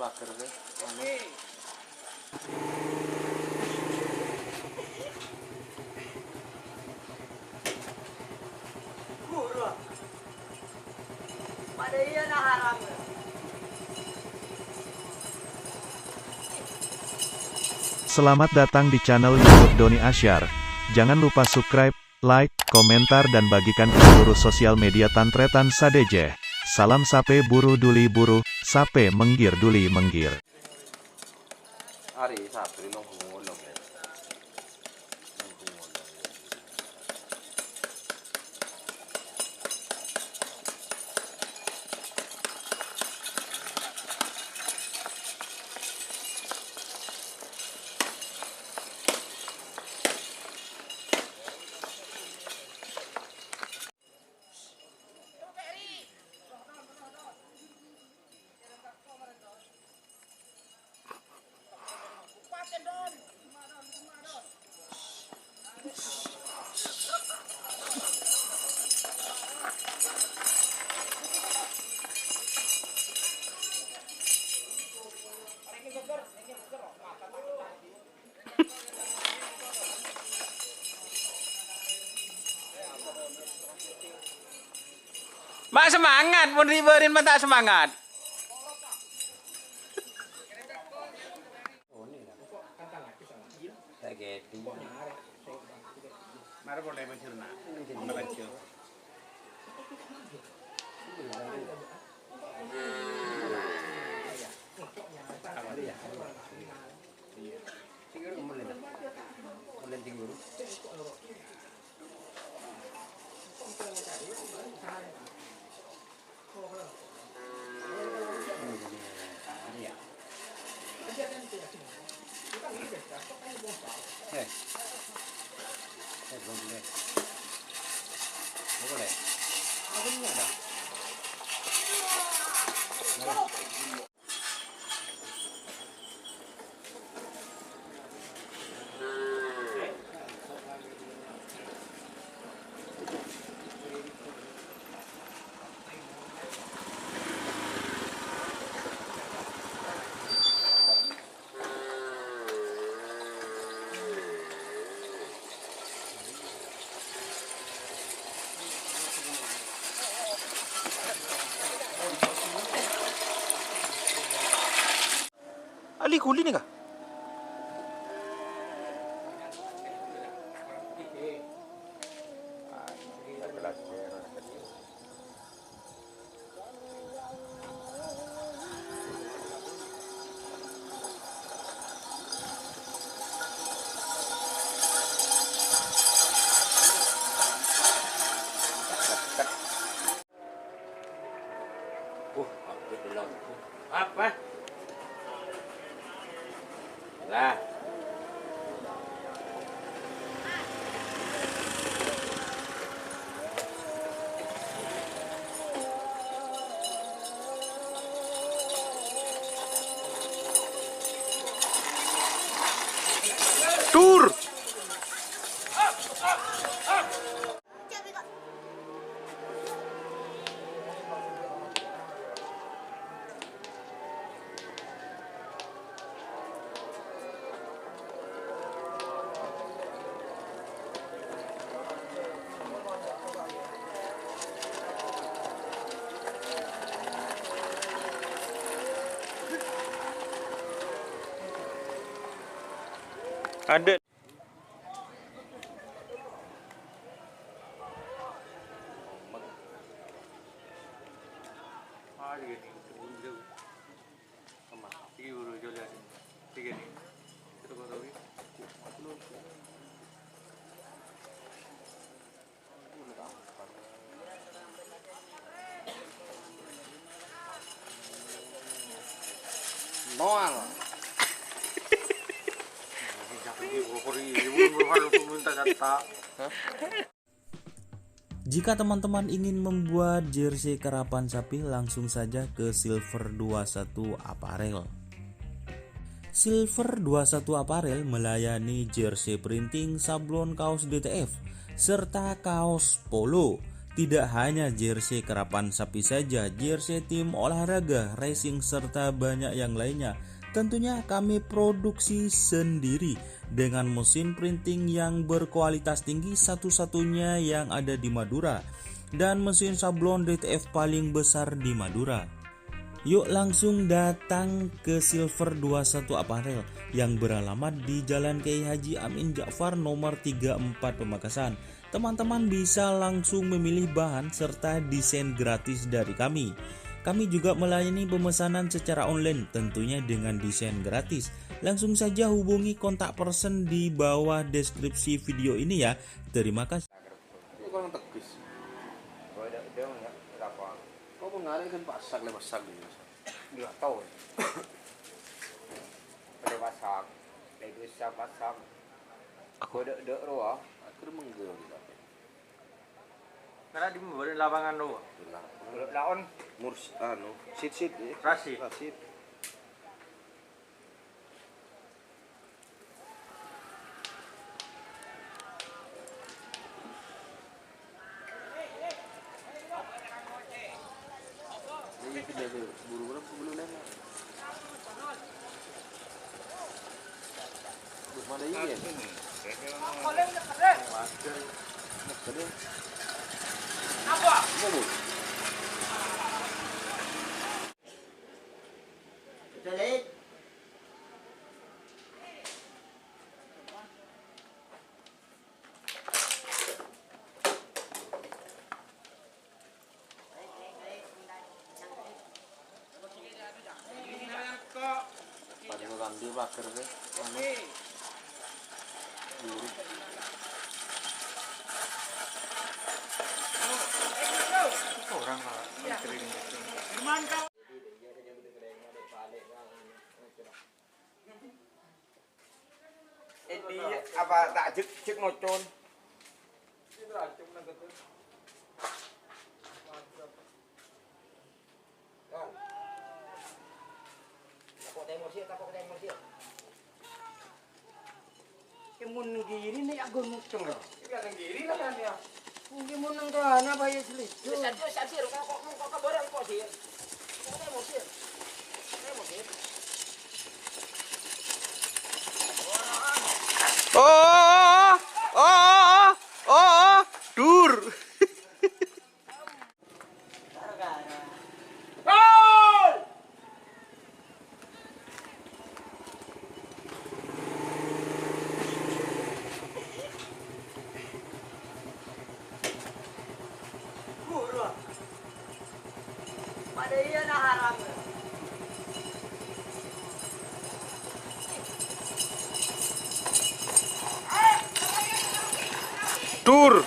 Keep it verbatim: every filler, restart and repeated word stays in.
Selamat datang di channel YouTube Doni Asyar. Jangan lupa subscribe, like, komentar, dan bagikan ke seluruh sosial media tan-tarètan sadhâjâ. Salam sapè buru duli buru, sapè mèngghir duli mèngghir. Arè sapè nongko ngolong, ya. Nongko ngolong, ya. Ma' semangat, mon ri'-bâri'na ma' ta' semangat. Mara polè mancurna. Ali guli nèka. Uh, aku belum. Apa? Lah. Tur. Ada. Noal. Jika teman-teman ingin membuat jersey karapan sapi, langsung saja ke Silver dua satu Apparel. Silver dua satu Apparel melayani jersey printing, sablon kaos D T F, serta kaos polo. Tidak hanya jersey karapan sapi saja, jersey tim olahraga, racing, serta banyak yang lainnya. Tentunya kami produksi sendiri dengan mesin printing yang berkualitas tinggi, satu-satunya yang ada di Madura, dan mesin sablon D T F paling besar di Madura. Yuk langsung datang ke Silver dua satu Apparel yang beralamat di Jalan Kiai Haji Amin Ja'far nomor tiga empat Pamekasan. Teman-teman bisa langsung memilih bahan serta desain gratis dari kami. Kami juga melayani pemesanan secara online, tentunya dengan desain gratis. Langsung saja hubungi kontak person di bawah deskripsi video ini ya. Terima kasih. Ini kurang tegas. Kok nggak ada kan pasak, le pasak gitu. Nggak tahu. Ada pasak. Ada bisa pasak. Aku ada, ada roh. Akhir menggel gitu. Karena di lapangan roh. Lawan Murs, anu, sit, sit, ya. Rashid. Rashid. Ini kita buru-buru belum nanya. Mana iya? Masker. Masker. Apa? Mau. Paling randi pager ke, anu, duri. Orang, Pak, kering. Edi apa tak jek, jek ngocon. Tapok temor sih, tapok temor sih. Ke mun neng kiri nih, aku ngocong loh. Iya, neng kiri lah kan ya. Mungkin mun neng kanan apa ya, selip. Sadir, sadir, kok, kok, kok, kok barang kok, Dir? Kok temor sih? Temor sih. Oh, oh, oh, oh, oh, dur. Pada iya nah haram. Dur.